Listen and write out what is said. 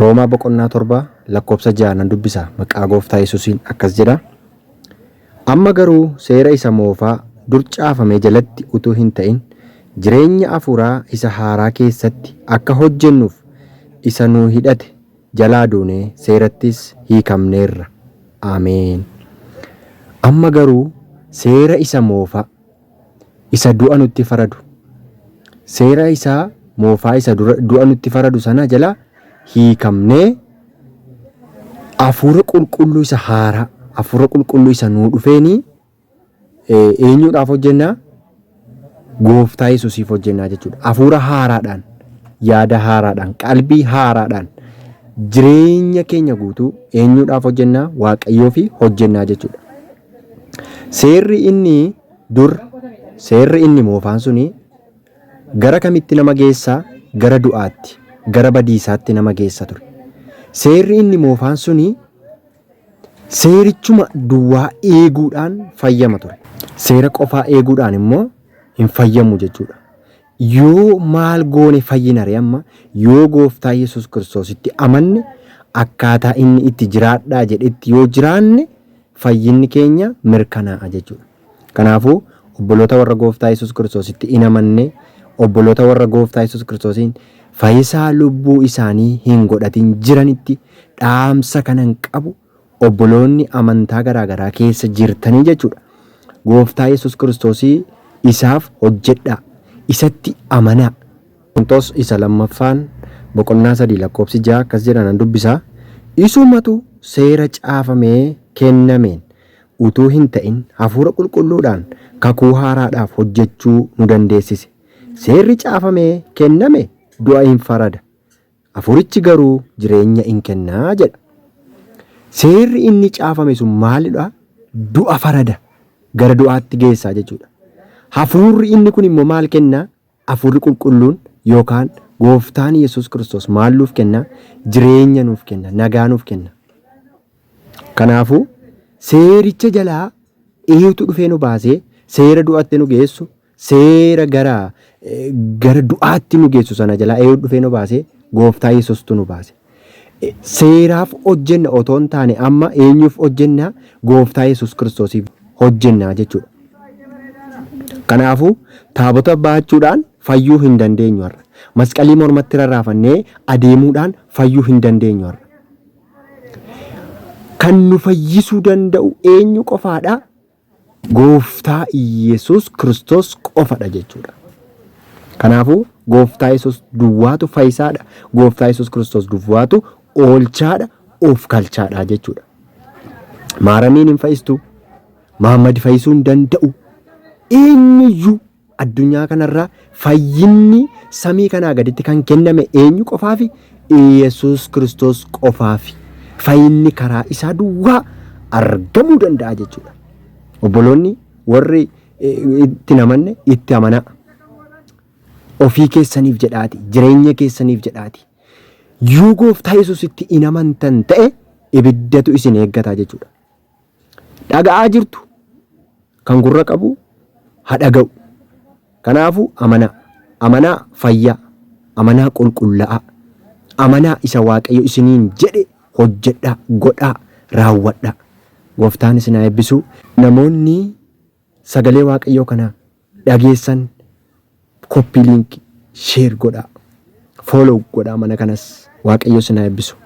Roomaa boqonnaa 7 lakkoofsa 6 nan dubbisa maqaa gooftaa Yesuusiin akkas jedha. Amma garuu seera isa moofaa dur caafame jalatti utuu hin ta'in jireenya hafuuraa isa haaraa keessatti akka hojjennuuf isa nu hidhate jalaa duunee seerattis hiikamneerra. Ameen. Amma garuu seera isa moofaa isa du'a nutti faradu seera isaa moofaa isa du'a nutti faradu sana jala hiikamnee hafuura qulqulluu isa haaraa hafuura qulqulluu isa nuu dhufeenii eenyuudhaaf hojjennaa? Gooftaa Yesuusiif hojjennaa jechuudha. Hafuura haaraadhaan, yaada haaraadhaan, qalbii haaraadhaan jireenya keenya guutuu eenyuudhaaf hojjennaa? Waaqayyoofi hojjennaa jechuudha. Seerri inni dur, seerri inni moofaan suni gara kamitti nama geessaa? Gara du'aatti, gara badiisaatti nama geessa ture. Seerri inni moofaan suni seerichuma duwwaa eeguudhaan fayyama ture. Seera qofaa eeguudhaan immoo hin fayyamu jechuudha. Yoo maal goone fayyina ree amma? Yoo gooftaa Yesuus Kiristoositti amanne akkaataa inni itti jiraadhaa jedhetti yoo jiraanne fayyinni keenya mirkanaa'a jechuudha. Kanaafuu obboloota warra gooftaa Yesuus Kiristoositti hin amanne, obboloota warra gooftaa Yesuus Kiristoosiin fayyisaa lubbuu isaanii hin godhatin jiranitti dhaamsa kanan qabu obboloonni amantaa garaa garaa keessa jirtanii jechuudha. Gooftaa Yesuus Kiristoosii isaaf hojjedhaa. Isatti amanaa. Qorontos isa lammaffaan boqonnaa 3 lakkoofsi 6 akkas jedha nan dubbisa. Isumatu seera caafamee kennameen utuu hin ta'in hafuura qulqulluudhaan kakuu haaraadhaaf hojjechuu nu dandeessise. Seerri caafamee kenname du'a in farada, hafuurichi garuu jireenya in kenna jedha. Seerri inni caafame sun maalidha? Du'a farada. Gara du'aatti geessaa jechuudha. Hafuurri inni kun immoo maal kenna? Hafuurri qulqulluun yookaan gooftaan Yesuus Kiristoos maal nuuf kenna? Jireenya nuuf kenna, nagaa nuuf kenna. Kanaafuu seericha jalaa eenyutu dhufee nu baasee seera du'atti nu geessu, seera gara gara du'aatti nu geessu sana jalaa eenyutu dhufee nu baasee? Gooftaa Yesuustu nu baase. Seeraaf hojjenna otoo hin taane amma eenyuuf hojjenna? Gooftaa Yesuus Kiristoosiif hojjenna jechuudha. Kanaafuu taabota baachuudhaan fayyuu hin dandeenyu har'a. Masqalii mormatti rarraafannee adeemuudhaan fayyuu hin dandeenyu har'a. Kan nu fayyisuu danda'u eenyu qofaadha? Gooftaa Iyyasuus Kiristoos qofadha jechuudha. Kanaafuu Gooftaa Yesuus duwwaatu fayyisaadha. Gooftaa Yesuus Kiristoos duwwaatu oolchaadha, of kalchaadha jechuudha. Maaramiin hin fayyistu, Mahaammad fayyisuu hin danda'u. Eenyuyyuu addunyaa kanarraa fayyinni samii kanaa gaditti kan kenname eenyu qofaafi? Iyyasuus Kiristoos qofaafi. Fayyinni karaa isaa duwwaa argamuu danda'a jechuudha. Obboloonni warri itti hin amanne itti amanaa. Ofii keessaniif jedhaati, jireenya keessaniif jedhaati. Yoo gooftaa Yesuusitti hin amantan ta'e ibiddatu isin eeggata jechuudha. Dhaga'aa jirtu kan gurra qabu ha dhaga'u. Kanaafuu amanaa. Amanaa fayyaa. Amanaa qulqulla'aa. Amanaa isa Waaqayyo isiniin jedhe hojjedhaa, godhaa, raawwadhaa. Gooftaan isin haa eebbisu. Namoonni sagalee Waaqayyoo kana dhageessan copy link share godhaa. Follow godhaa mana kanas. Waaqayyo isin haa eebbisu.